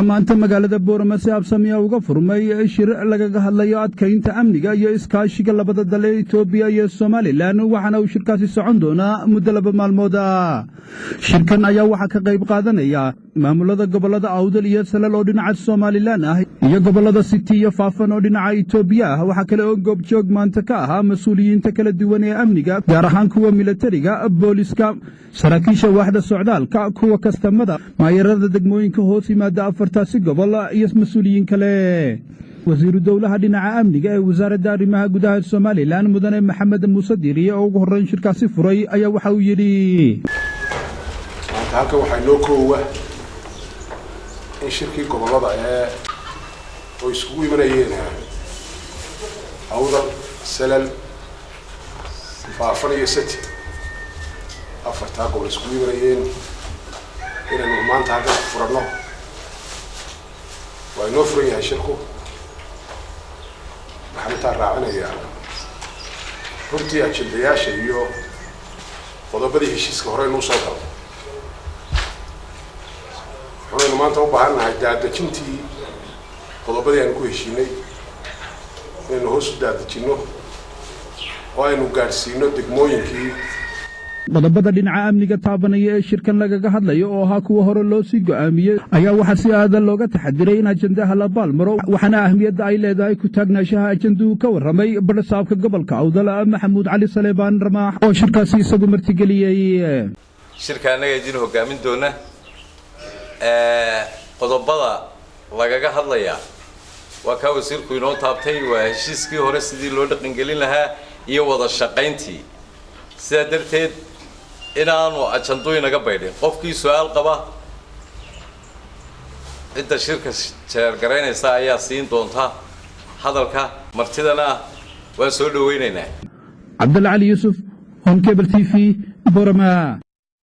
Waxaa maanta magaalada Boorama si habsamiya uga furmay shir lagaga hadlayo adkaynta amniga iyo iskaashiga labada dal ee Itoobiya iyo Somaliland, waxaana uu shirkaasi socon doonaa muddo 2 maalmood ah. Shirkan ayaa waxaa ka qayb qaadanaya maamulada gobollada Awdal iyo Salal oo dhinaca Somaliland ah iyo gobollada Siti iyo Faafan oo dhinaca Itoobiya ah. Waxaa kale oo goobjoog maanta ka ahaa mas-uuliyiinta kala duwan ee amniga, gaar ahaan kuwa milatariga, booliska, saraakiisha waaxda socdaalka, kuwa kastamada, maayarada degmooyinka hoos yimaada afartaasi gobol iyo mas-uuliyiin kale. Wasiiru dowlaha dhinaca amniga ee Wasaaradda Arrimaha Gudaha Somaliland, mudane Maxamed Muuse Diiriye, oo ugu horreyn shirkaasi furay, ayaa waxa uu yidhi: Maanta halkan waxaa inoo koowa in shirkii gobollada ee oo iskugu imanayeen Awdal, Salal, Faafan iyo Sati, afartaa gobol iskugu imanayeen, inaynu maanta halkan ku furanno. Waa inoo furan yahay shirku. Waxaan intaa raacinayaa, runtii ajendayaasha iyo qodobadii heshiiska hore inuu soo galo, waxaanaynu maanta u baahan nahay daadejintii qodobadii aynu ku heshiinay, inaynu hoos u daadejinno oo aynu gaadhsiino degmooyinkii. Qodobada dhinaca amniga taabanaya ee shirkan lagaga hadlayo, oo ahaa kuwa hore loo sii go'aamiyey, ayaa waxaa si aadan looga taxadiray in ajendaha la baalmaro, waxaana ahmiyadda ay leedahay ku taagnaanshaha ajenduhu ka warramay badhasaabka gobolka Awdal, Maxamuud Cali Saleebaan Ramaax, oo shirkaasi isagu martigeliyey. Shirka annaga idin hogaamin doona. Qodobada lagaga hadlayaa waa kaa wasiirku inoo taabtay, waa heshiiskii hore sidii loo dhaqangelin lahaa iyo wada shaqayntii. Sidaa darteed inaanu ajando inaga baydhin, qofkii su-aal qaba cidda shirka jeergaraynaysa ayaa siin doonta hadalka. Martidana waan soo dhawaynaynaa. Cabdalla Cali Yuusuf, Horn Cable TV, Borama.